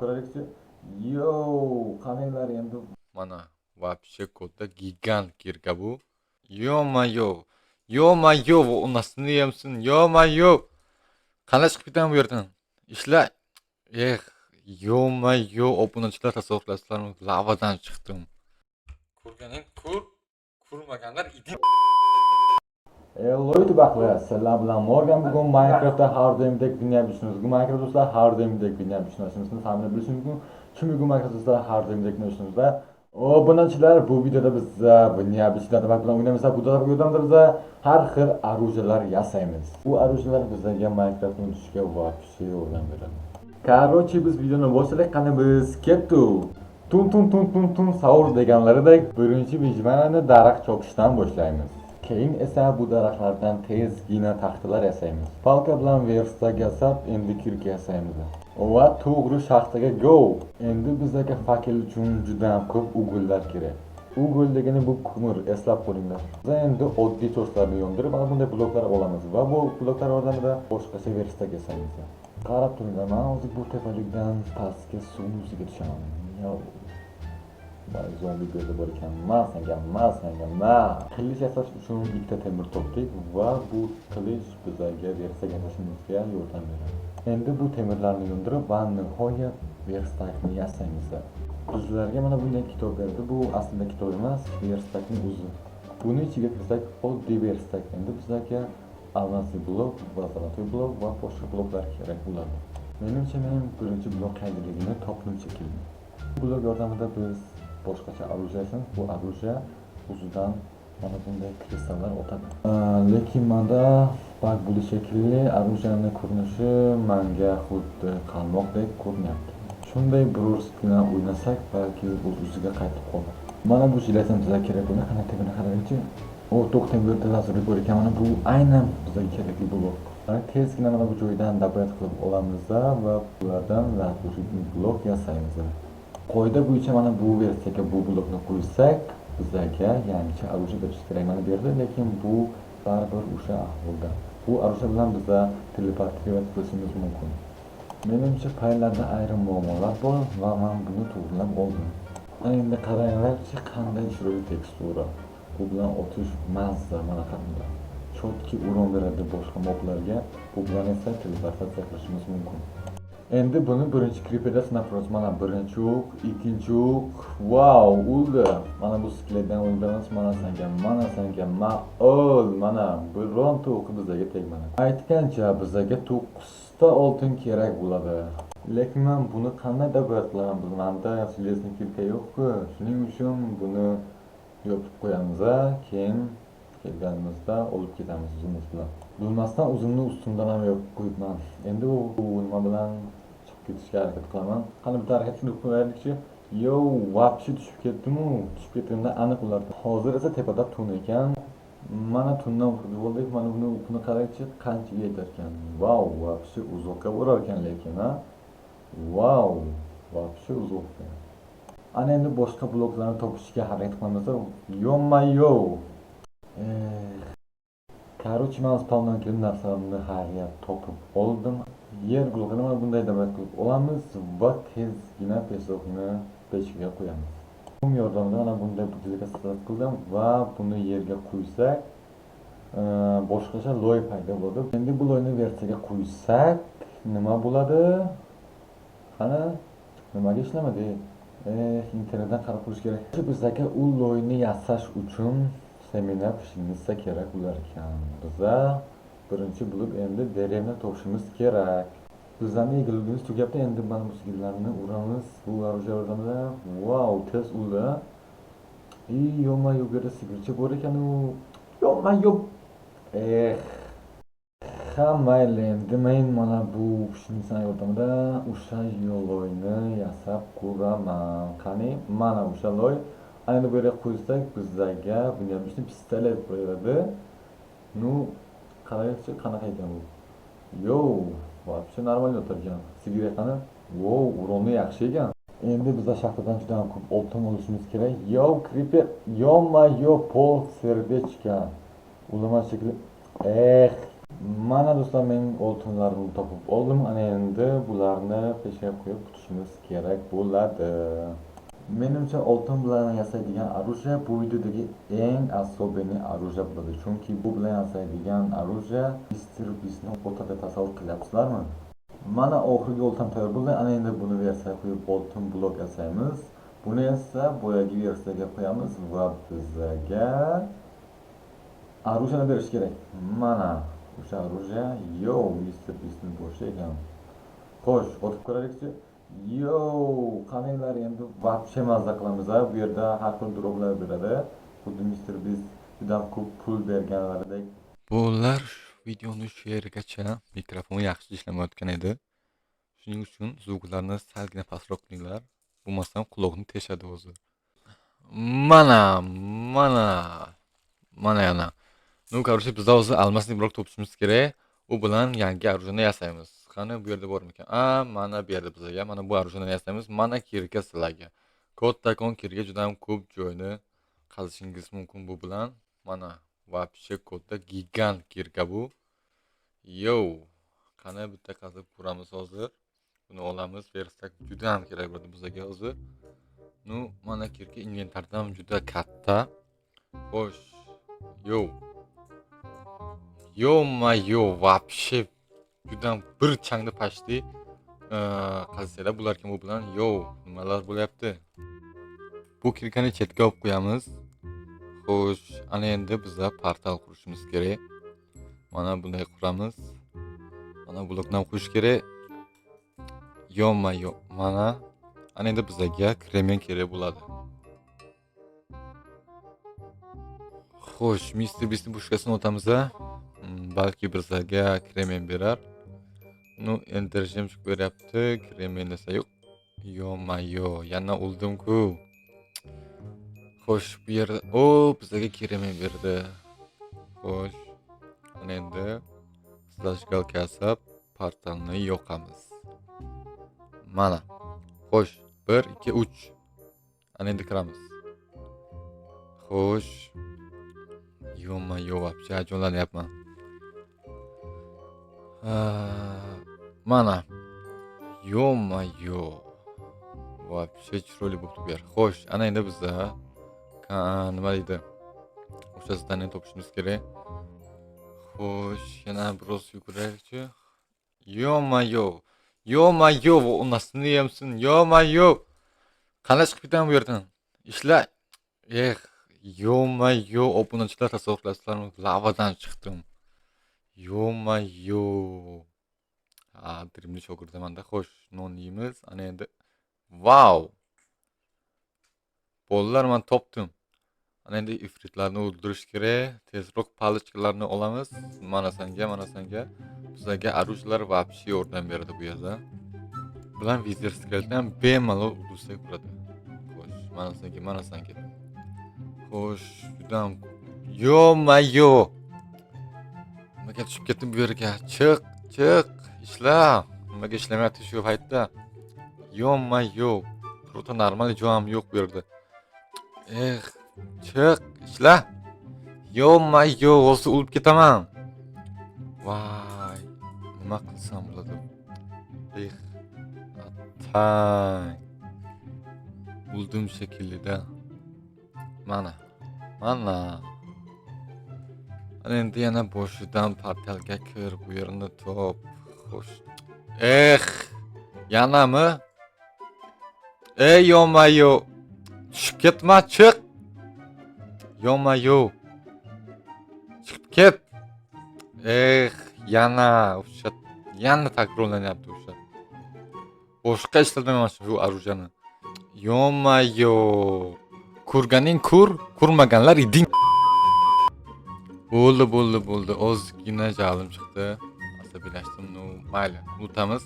Ko'raylikchi. Yo, qaranglar endi. Mana вообще katta gigant кирка bu. Ё-моё. Ё-моё, onasini yemsin. Ё-моё. Qanday chiqib ketaman bu yerdan? Ishla. Eh, ё-моё, obunachilar, tasavvur qilasizlarmi? Lavadan chiqdim. Ko'rganing ko'r, ko'rmaganlar иди. Hello, YouTube ahli, sizlar bilan Morgan. Bugun Minecraftda har doimgidek o'ynayapmiz. Bugun Minecraft, do'stlar, har doimgidek o'ynayapmiz. Hamma bilishi mumkin. Chunki bugun Minecraft, do'stlar, har doimgidek o'ynayapmiz. Obunachilar, bu videoda biz необычный bilan o'ynaymiz. Bu videoda biz har xil оружия lar yasaymiz. Bu оружия lar bizga Minecraftni unutishga вообще yordam beradi. Короче, biz videoni boshladik, qani biz ketdik. Tun tun tun tun tun sahur deganlaridek, birinchi выживание ni daraxt chopishdan boshlaymiz. Keyin esa bu daraxtlardan tezgina taxtalar yasaymiz. Палка bilan верстак yasab, endi кирка yasaymiz. Va to'g'ri shaxtaga go. Endi bizga факел uchun juda ham ko'p уголь lar kerak. Уголь degani bu ko'mir, eslab qo'yinglar. Biz endi oddiy toshlarni yondirib, mana bunday bloklar olamiz va bu bloklar yordamida boshqacha верстак yasaymiz. Qarab turinglar, man hozir bu tepalikdan pastga suv yuziga tushaman. Yo, voy, zombi bu yerda bor ekan. Ma senga, ma senga, ma. Qilich yasash uchun ikkita temir topdik va bu qilich bizga верстак yasashimizga yordam beradi. Endi bu temirlarni yondirib va nihoyat верстак ni yasaymiz. Bizlarga mana bunday kitob berdi. Bu aslida kitob emas, верстак ni o'zi. Buni ichiga kirsak, oddiy верстак. Endi bizlarga алмазный blok va золотой blok va boshqa bloklar kerak bo'ladi. Menimcha, men birinchi blok qayerdaligini topdim shekilli. Bu blok yordamida biz boshqacha оружие yasaymiz. Bu оружие o'zidan mana bunday kristallar otadi. Lekin manda баг bo'lishi shekilli, оружие ni ko'rinishi manga xuddi qalmoqdek ko'rinyapti. Shunday birozgina o'ynasak, balki o'z-o'ziga qaytib qolar. Mana bu jilet ham bizga kerak bo'ldi. Qanday buni qarangchi. O, to'xtang, bu yerda лазурит bor ekan. Mana bu aynan bizga kerakli blok. Mana tezgina mana bu joydan добыть qilib olamiz va bulardan лазурит blok yasaymiz. Qoida bo'yicha mana bu versiyaga bu blokni qo'ysak, bizlarga yangicha оружие berishi kerak mana bu yerda, lekin bu baribir o'sha ahvolda. Bu оружие bilan biza teleportировать qilishimiz mumkin. Menimcha, fayllarda ayrim muammolar bor va men buni to'g'rilab oldim. Ana endi qaranglarchi, qanday chiroyli tekstura. Bu bilan otish mazza, mana qaranglar. Чётко урон beradi boshqa moblarga. Bu bilan esa teleportatsiya qilishimiz mumkin. Endi buni birinchi creeperda sinab ko'ramiz. Mana birinchi o'q, ikkinchi o'q. Vau, o'ldi. Mana bu skeletdan o'ldiramiz. Mana senga, mana senga, ma o'l. Mana bironta o'qi bizga tegmadi. Aytgancha, bizga 9 ta oltin kerak bo'ladi. Lekin men buni qanday добыть qilaman? Menda железный кирка yo'q-ku. Shuning uchun buni yopib qo'yamiz, keyin kelganimizda olib ketamiz o'zimiz bilan. Bilmasdan o'zimni ustimdan ham yopib qo'yibman. Endi bu nima bilan chiqib ketishga harakat qilaman. Qani, bitta harakat qilib qo'yaylikchi. Yo, вообще tushib ketdimu? Tushib ketganda aniq ular. Hozir esa tepada tun ekan. Mana tundan qutulib oldik. Mana buni o'qini qarangchi, qanchaga yetar ekan. Vau, вообще uzoqqa borar ekan lekin, ha? Vau, вообще uzoqqa. Ana endi boshqa bloklarni topishga harakat qilamiz. Ё-моё. Короче, men spawndan kelib narsalarimni xayriyat topib oldim. Yer blokini mana bunday добыть qilib olamiz va tezgina песок ni pechkaga qo'yamiz. Qum yordamida mana bunday бутылка qildim va buni yerga quysak, boshqacha loy paydo bo'ladi. Endi bu loyni versiyaga quysak, nima bo'ladi? Qani, nimaga ishlamadi? Eh, internetdan qarab ko'rish kerak. Bizga u loyni yasash uchun семена пшеница kerak bo'lar ekan. Biza birinchi bo'lib endi деревня topishimiz kerak. Bizlarni yeguligimiz tugabdi, endi mana bu sigirlarni uramiz. Bu оружие yordamida. Vau, tez urdi. И ё-моё, bu yerda sigircha bor ekan u. Ё-моё. Eh. Ha, mayli, endi men mana bu пшеница yordamida o'sha loyni yasab ko'raman. Qani, mana o'sha loy. Endi bu yerga qo'ysak, bizlarga buni pistolet beradi. Ну, qarangchi, qanaqa ekan bu. Yo, вообще нормально o'tirgan. Sigir qani? Wow, урон i yaxshi ekan. Endi biza shaxtadan juda ham ko'p oltin olishimiz kerak. Yo, creeper, ё-моё, пол сердечка. Ulaman shekilli. Eh, Mana do'stlar, men oltinlarimni topib oldim. Ana endi bularni pechga qo'yib kutishimiz kerak bo'ladi. Menimcha oltin bilan yasaydigan оружие bu videodagi eng особенный оружие bo'ladi. Chunki bu bilan yasaydigan оружие Mr. Beastni o'rtada tasavvur qilyapsizlarmi? Mana oxirgi oltin tayyor bo'ldi. Ana endi buni versiyaga qo'yib oltin blok yasaymiz. Buni esa boyagi versiyaga qo'yamiz va bizaga оружие ni berish kerak. Mana o'sha оружие, yo, Mr. Beastni boshi ekan. Xo'sh, otib ko'raylikchi. Yo, qaranglar, endi вообще mazza qilamiz a. Bu yerda har xil droplar beradi. Xuddi Mr. Beast juda ko'p pul berganlaridek. Bular videoni shu yergacha mikrofon yaxshi ishlamayotgan edi. Shuning uchun звук larni salgina pastroq qilinglar. Bo'lmasam quloqni teshadi o'zi. Mana, mana, mana yana. Ну, короче, bizda o'zi алмазный blok topishimiz kerak. U bilan yangi оружие ni yasaymiz. Qani, bu yerda bormikan? A, mana bu yerda bizga mana bu оружие ni yasaymiz. Mana кирка sizlarga. Kattakon кирка, juda ham ko'p joyni qazishingiz mumkin bu bilan. Mana вообще katta gigant кирка bu. Yo, qani bitta qazib ko'ramiz hozir. Buni olamiz, bersak juda ham kerak bo'ladi bizga hozir. Ну, mana кирка inventardan juda katta. Xo'sh, yo. Ё-моё, вообще juda bir changda почти qazisanglar bo'larkan bu bilan. Yo, nimalar bo'lyapti? Bu кирка ni chetga olib qo'yamiz. Xo'sh, ana endi biza portal qurishimiz kerak. Mana bunday quramiz. Mana blokni ham qo'yish kerak. Ё-моё, mana ana endi bizaga кремень kerak bo'ladi. Xo'sh, Mr. Beastning пушка sini otamiz a. Balki bizaga кремень berar. Ну, ender жемчуг beryapti, кремень esa yo'q. Ё-моё, yana o'ldim-ku. Xo'sh, bu yerda o bizaga кремень berdi. Xo'sh, ana endi зажигалка yasab portalni yoqamiz. Mana. Xo'sh, 1 2 3. Ana endi kiramiz. Xo'sh. Ё-моё, вообще hayajonlanyapman. Mana. Ё-моё. Вообще chiroyli bo'pti bu yer. Xo'sh, ana endi biza nima deydi? O'sha здание ni topishimiz kerak. Xo'sh, yana biroz yuguraylikchi. Ё-моё. Ё-моё, onasini yemsin. Ё-моё. Qanday chiqib ketaman bu yerdan? Ishla. Eh, ё-моё, obunachilar, tasavvur qilasizlarmi? Lavadan chiqdim. Ё-моё. Ha, dirimli shogirdamanda. Xo'sh, non yeymiz. Ana endi vau! Bolalar, men topdim. Ana endi ifritlarni o'ldirish kerak. Tezroq палочка larni olamiz. Mana sanga, mana sanga. Bizlarga оружие lar вообще yordam beradi bu yerda. Bilan Wither skeletni ham bemalol o'ldirsak bo'ladi. Xo'sh, mana sanga, mana sanga. Xo'sh, juda ham Ё-моё! Nimaga tushib ketdim bu yerga? Chiq, chiq, ishla. Nimaga ishlamayapti shu paytda? Ё-моё! Просто normal joy ham yo'q bu yerda. Eh, chiq, ishla. Ё-моё, hozir o'lib ketaman. Voy, nima qilsam bo'ladi? Eh, attang. O'ldim shekilli-da. Mana, mana. Ana endi yana boshidan portalga kir, bu yerni top. Xo'sh. Eh, yanami? Ey, ё-моё. Tushib ketma, chiq. Ё-моё. Chiqib ket. Eh, yana o'sha yana takrorlanyapti o'sha. Boshqa ishlatmayman shu оружие ni. Ё-моё. Ko'rganing ko'r, ko'rmaganlar iding. Bo'ldi, bo'ldi, bo'ldi. Ozgina jahlim chiqdi. Asabiylashdim. Ну, mayli, unutamiz.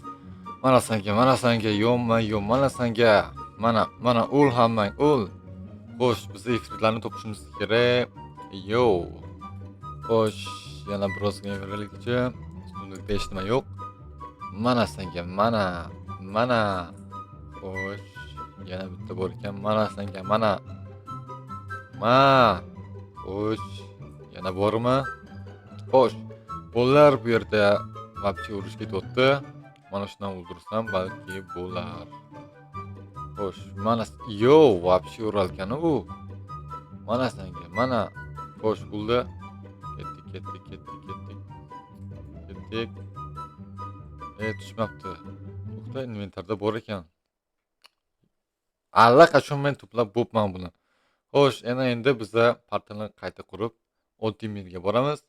Mana sanga, mana sanga, ё-моё, mana sanga. Mana, mana o'l hammang, o'l. Xo'sh, biz ifritlarni topishimiz kerak. Yo. Xo'sh, yana birozgina yuraylikchi. Сундук da hech nima yo'q. Mana senga, mana, mana. Xo'sh, yana bitta bor ekan. Mana senga, mana. Ma. Xo'sh, yana bormi? Xo'sh, Bolalar bu yerda вообще urush ketyapti. Mana shundan o'ldirsam balki bo'lar. Xo'sh, mana yo, вообще uralkan u. Mana senga, mana. Xo'sh, bo'ldi. Ketdik, ketdik, ketdik, ketdik. Ketdik. Tushmabdi. To'xta, inventarda bor ekan. Allaqachon men to'plab bo'pman buni. Xo'sh, ana endi biza portalni qayta qurib, oddiy mirga boramiz.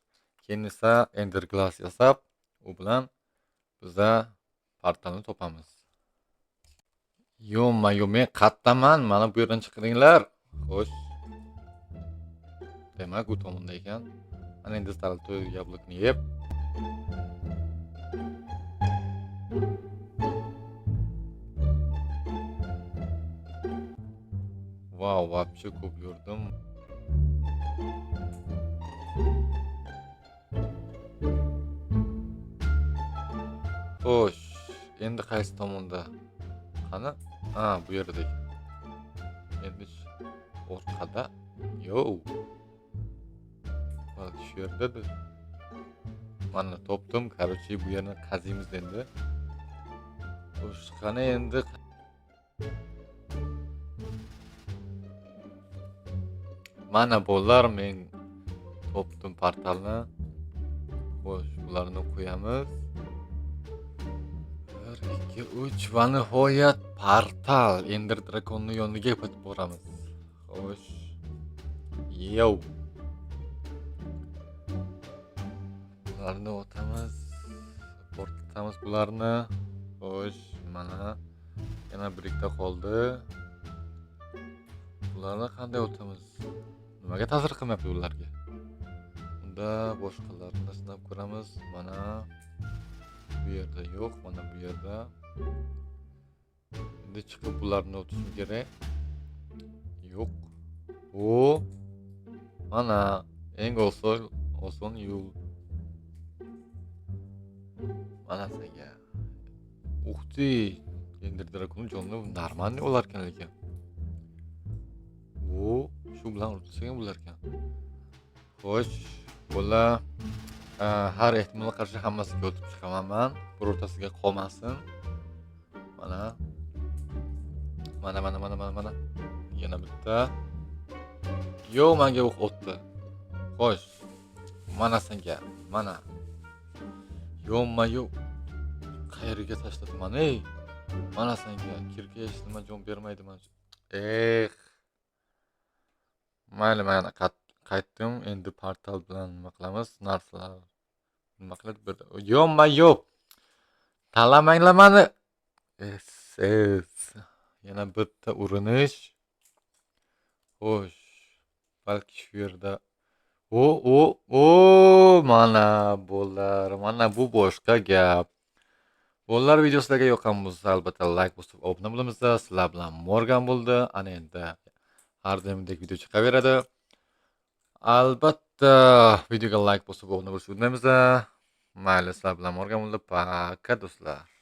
Keyin esa Ender Glass yasab, u bilan biza portalni topamiz. Yo-mayo, men qattaman, mana bu yerdan chiqinglar. Xo'sh. Demak, u tomonda ekan. Ana endi zaltoy yablokni yeb. Vau, вообще ko'p yurdim. Xo'sh, endi qaysi tomonda? Qani? Ha, bu yerda ekan. Endi orqada. Yo. Balki shu yerdadir. Mana topdim. Короче, bu yerni qaziymiz endi. Xo'sh, qani endi? Mana bolalar, men topdim portalni. Xo'sh, bularni qo'yamiz. 1, 2, 3 va nihoyat portal. Ender Dragonning yoniga yetib boramiz. Xo'sh. Yow. Bularni o'tamiz. Portlatamiz bularni. Xo'sh, mana yana bir ikkita qoldi. Bularni qanday o'tamiz? Nimaga ta'sir qilmayapti ularga? Unda boshqalarini sinab ko'ramiz. Mana bu yerda yo'q, mana bu yerda. Endi chiqib bularni o'tishim kerak. Yo'q. O, mana eng oson yo'l. Mana senga. Uxti, Ender Dragon jonni normalniy olarkan lekin. O, shu bilan ursak ham bo'larkan. Xo'sh, bola, har ehtimolga qarshi hammasiga o'tib chiqaman man. Birortasiga qolmasin. Mana. Mana, mana, mana, mana, mana. Yana bitta. Yo, menga o'q otdi. Xo'sh. Mana senga, mana. Yo'ma-yo'q. Qayerga tashladi mani, ey? Mana senga. Kirka hech nima jon bermaydi mana. Eh. Mayli, mana qaytdim. Endi portal bilan nima qilamiz? Narsalar nima qiladi? Bir yo'ma-yo'q. Tanlamanglar mani. Es, es. Yana bitta urinish. Xo'sh. Balki shu yerda. O, o, o, mana bo'lar. Mana bu boshqa gap. Bolalar, video sizlarga yoqqan bo'lsa, albatta like bosib obuna bo'lamiz. Sizlar bilan Morgan bo'ldi. Ana endi har doimgidek video chiqaveradi. Albatta videoga like bosib obuna bo'lishni unutmaymiz. Mayli, sizlar bilan Morgan bo'ldi. Пока do'stlar.